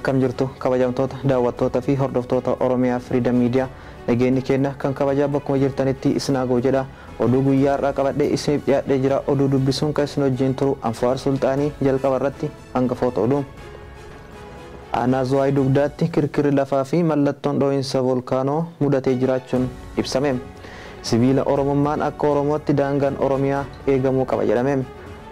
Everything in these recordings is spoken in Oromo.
Akkam jirtu kabajamtoota daawwattoota fi hordoftoota Oromiyaa Freedom Media nageenyi keenya kan kabajaa bakkuma jirtanitti isin haa ga'u jedha. Oduu guyyaa har'aa qabadhee isiniif dhiyaadhee jira. Oduu dubbisuun kan isin wajjin turu Anfaar Sulxaanii jalqaba irratti hangafoota oduu. Aanaa Zuwaay Dugdaatti kirkirri lafaa fi mallattoon dho'iinsa volkaanoo mudatee jiraachuun ibsame. Sibiila Oromummaan akka Oromootti daangaan Oromiyaa eegamuu qaba jedhame.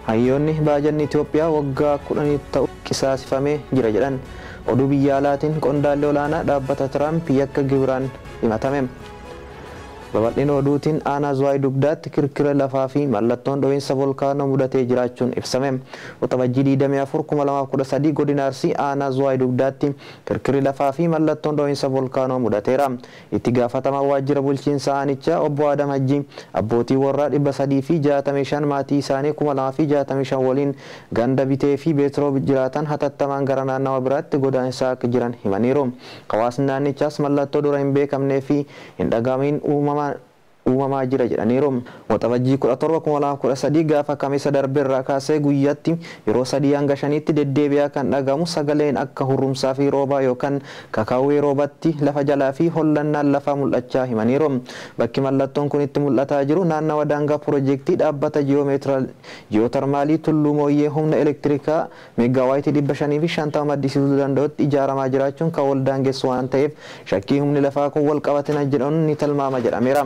Hayyoonni baajanni Itoophiyaa waggaa 10 ta'u qisaasifamee jira jedhan. Oduu biyya alaatiin qondaalli olaanaa dhaabbata Tiraamp yakka gibiraan himatame. Babal'ina oduutiin aanaa Zuwaay Dugdaatti kirkira lafaa fi mallattoon dho'iinsa volkaanoo mudatee jiraachuun ibsame. Waxabajjii 24/2013 godina Arsii aanaa Zuwaay Dugdaatti kirkirri lafaa fi mallattoon dho'iinsa volkaanoo mudateera. Itti gaafatamaa waajjira bulchiinsa aanichaa obbo Adam Hajji abbootii warraa 365 maatii isaanii 2065 waliin ganda bitee fi beetroo jiraatan hatattamaan gara naannawa biraatti godaansaa akka jiran himaniiru. Hawaasni naannichaas mallattoo dura hin beekamnee fi hin dhaga'amiin uumamaa jira jedhaniiru. Waxabajjii 17/2013 gaafa kamisa darbeerraa kaasee guyyaatti yeroo 3 hanga 5tti deddeebi'aa kan dhagamu sagaleen akka hurrumsaa fi roobaa yookaan kakaawwee roobatti lafa jalaa fi hollannaan lafaa mul'achaa himaniiru. Bakki mallattoon kun itti mul'ataa jiru naannawa daangaa piroojeektii dhaabbata ji'ootermaalii Tulluu Mooyyee humna elektirikaa meegaawaayitii 550 maddisiisuu danda'utti ijaaramaa jiraachuun kan wal daangessu waan ta'eef shakkii humni lafaa kun wal qabatina jedhuun ni tilmaama jedhameera.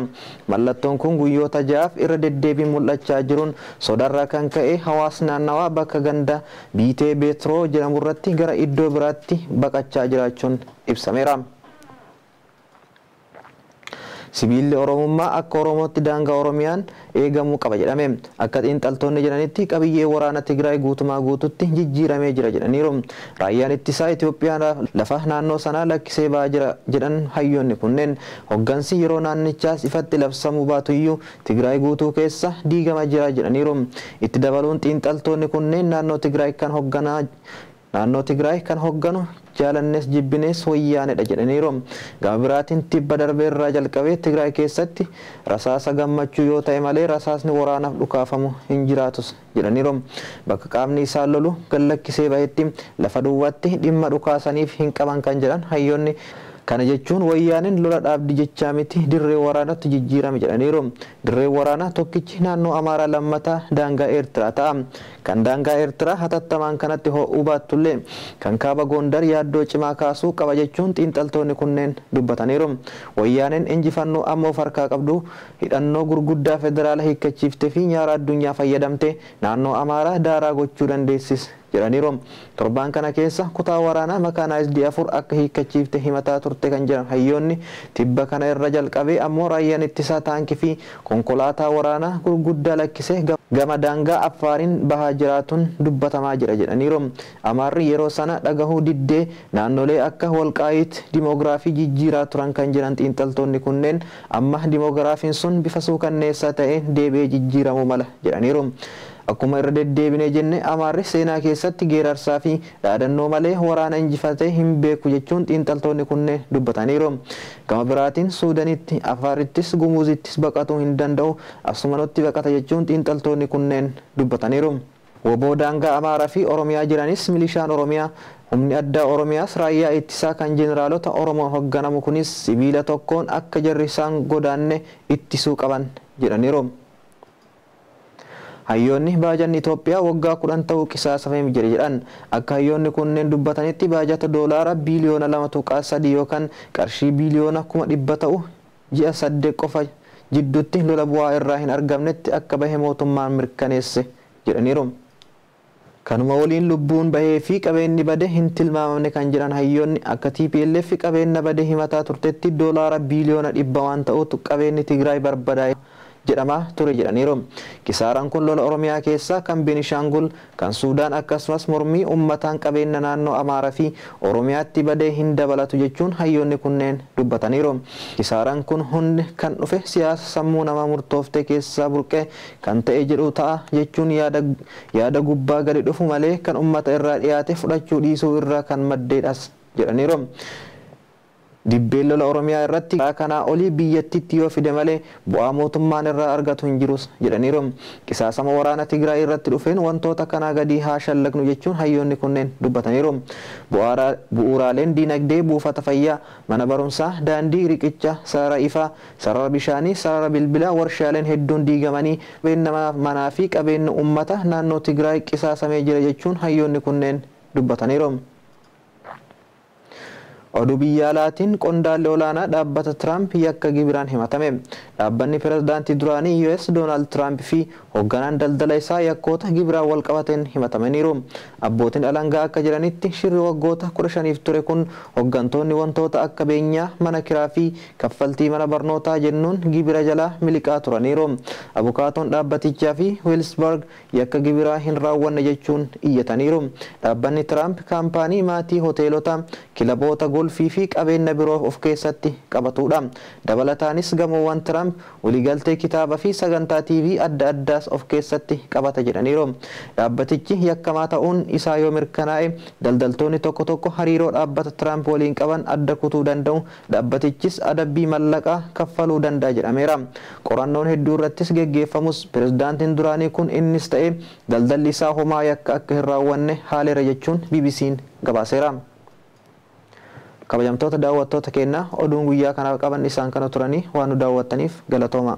Mallattoon kun guyyoota ja'aaf irra deddeebiin mul'achaa jiruun sodaarraa kan ka'e hawaasni naannawaa bakka ganda Biitee Beetroo jedhamurratti gara iddoo biraatti baqachaa jiraachuun ibsameera. Sibiilli Oromummaa akka Oromootti daangaa Oromiyaan eegamuu qaba jedhame. Akka xiinxaltoonni jedhanitti qabiyyee waraana Tigraay guutumaa guututti jijjiiramee jira jedhaniiru. Raayyaan ittisaa Itoophiyaa lafa naannoo sanaa lakkisee ba'aa jira jedhan hayyoonni kunneen. Hoggansi yeroo naannichaas ifatti labsamuu baatuyyuu Tigraay guutuu keessa diigama jira jedhaniiru. Itti dabaluun xiinxaltoonni kunneen naannoo Tigraay kan hogganaa naannoo Tigraay kan hogganu jaalannes jibbinees wayyaanedha jedhaniiru. Gama biraatiin tibba darbeerraa jalqabee Tigraay keessatti rasaasa gammachuu yoo ta'e malee rasaasni waraanaaf dhukaafamu hin jiraatus jedhaniiru. Bakka qaamni isaan lolu gallakkisee bahetti lafa duwwaatti dhimma dhukaasaniif hin qaban kan jedhan hayyoonni kana jechuun wayyaaniin lola dhaabdi jechaa miti dirree waraanatti jijjiirame jedhaniiru. Dirree waraanaa tokkichi naannoo Amaaraa lammataa daangaa Eertiraa ta'a. Kan daangaa Eertiraa hatattamaan kanatti ho'uu baattullee kan kaaba Gondar yaaddoo cimaa kaasuu qaba jechuun xiinxaltoonni kunneen dubbataniiru. Wayyaaniin injifannoo amma of harkaa qabdu hidhannoo gurguddaa federaala hiikkachiiftee fi nyaara addunyaa fayyadamte naannoo Amaaraa daaraa gochuu dandeessis jedhaniiru. Torbaan kana keessa kutaa waraanaa makaanaayizd 4 akka hiikkachiifte himataa turte kan jedhan hayyoonni tibba kana irra jalqabee ammoo raayyaan ittisaa taankii fi konkolaataa waraanaa gurguddaa lakkisee gama daangaa Affaariin bahaa jiraatuun dubbatamaa jira jedhaniiru. Amaarri yeroo sana dhagahuu diddee naannolee akka Walqaayiit dimoogiraafii jijjiiraa turan kan jedhan xiinxaltoonni kunneen amma dimoogiraafiin sun bifa suukanneessaa ta'een deebi'ee jijjiiramuu mala jedhaniiru. Akkuma irra deddeebinee jenne Amaarri seenaa keessatti geerarsaa fi dhaadannoo malee waraana injifatee hin beeku jechuun xiinxaltoonni kunneen dubbataniiru. Gama biraatiin Suudaanitti, Afaarittis, Gumuzittis baqatuu hin danda'u asumanutti baqata jechuun xiinxaltoonni kunneen dubbataniiru. Woboo daangaa Amaaraa fi Oromiyaa jiranis milishaan Oromiyaa humni addaa Oromiyaas raayyaa ittisaa kan jeneraalota Oromoon hogganamu kunis sibiila tokkoon akka jarri isaan godaanne ittisuu qaban jedhaniiru. Hayyoonni baajanni Itoophiyaa waggaa 10 ta'uu qisaasafamee jira jedhan. Akka hayyoonni kunneen dubbatanitti baajata doolaara biiliyoona 2.3 yookaan qarshii biiliyoona 100,000 ta'u ji'a 8 qofa jidduutti lola bu'aa irraa hin argamnetti akka bahe mootummaan mirkaneesse jedhaniiru. Kanuma waliin lubbuun bahee fi qabeenyi bade hin tilmaamamne kan jedhan hayyoonni akka TPLF qabeenya bade himataa turtetti doolaara biiliyoona 100 waan ta'utu qabeenyi Tigraay barbadaa'e jedhamaa ture jedhaniiru. Kisaaraan kun lola Oromiyaa keessaa kan Beenishaangul, kan Suudaan akkasumas mormii uummataan qabeenya naannoo Amaaraa fi Oromiyaatti badee hin dabalatu jechuun hayyoonni kunneen dubbataniiru. Kisaaraan kun hundi kan dhufe siyaasa sammuu namaa murtooftee keessaa burqee kan ta'e jedhu ta'a jechuun yaada gubbaa gadi dhufu malee kan uummata irraa dhiyaate fudhachuu dhiisuu irraa kan maddeedhas jedhaniiru. Dibbeen lola Oromiyaa irratti kanaa olii biyyattiitti yoo fide malee bu'aa mootummaan irraa argatu hin jirus jedhaniiru. Qisaasama waraana Tigraay irratti dhufeen wantoota kanaa gadii haa shallagnu jechuun hayyoonni kunneen dubbataniiru. Bu'uuraaleen diinagdee, buufata fayyaa, mana barumsaa, daandii, riqicha, sarara ifaa, sarara bishaanii, sarara bilbilaa, warshaaleen hedduun diigamanii qabeenya manaa fi qabeenya uummata naannoo Tigraay qisaasamee jira jechuun hayyoonni kunneen dubbataniiru. Oduu biyya alaatiin qondaalli olaanaa dhaabbata Tiraamp yakka gibiraan himatame. Dhaabbanni pirezidaantii duraanii US Doonaald Tiraamp fi hoogganaan daldala isaa yakkoota gibiraan wal qabateen himatamaniiru. Abbootiin alangaa akka jedhanitti, shirri waggoota 15f ture kun hooggantoonni wantoota akka beenyaa, mana kiraa fi kaffaltii mana barnootaa jennuun gibira jalaa miliqaa turaniiru. Abukaatoon dhaabbatichaa fi Wiilsbarg yakka gibiraa hin raawwanne jechuun iyyataniiru. Dhaabbanni Tiraamp kaampaanii maatii hoteelota, kilaboota golfii fi qabeenya biroo of keessatti qabatudha. Dabalataanis gamoowwan Tiraamp, waliigaltee kitaaba fi sagantaa TV adda addaas of keessatti qabata jedhaniiru. Dhaabbatichi yakkamaa ta'uun isaa yoo mirkanaa'e, daldaltoonni tokko tokko hariiroo dhaabbata Tiraamp waliin qaban adda kutuu danda'u. Dhaabbatichis adabbii mallaqaa kaffaluu danda'a jedhameera. Qorannoon hedduu irrattis geggeeffamus, pirezidaantiin duraanii kun innis ta'e daldalli isaa homaa yakka akka hin raawwanne haaleera jechuun BBC'n gabaaseera. Kabajamtoota daawwattoota keenyaa, oduun guyyaa kanaaf qaban isaan kana turanii. Waan nu daawwattaniif galatooma.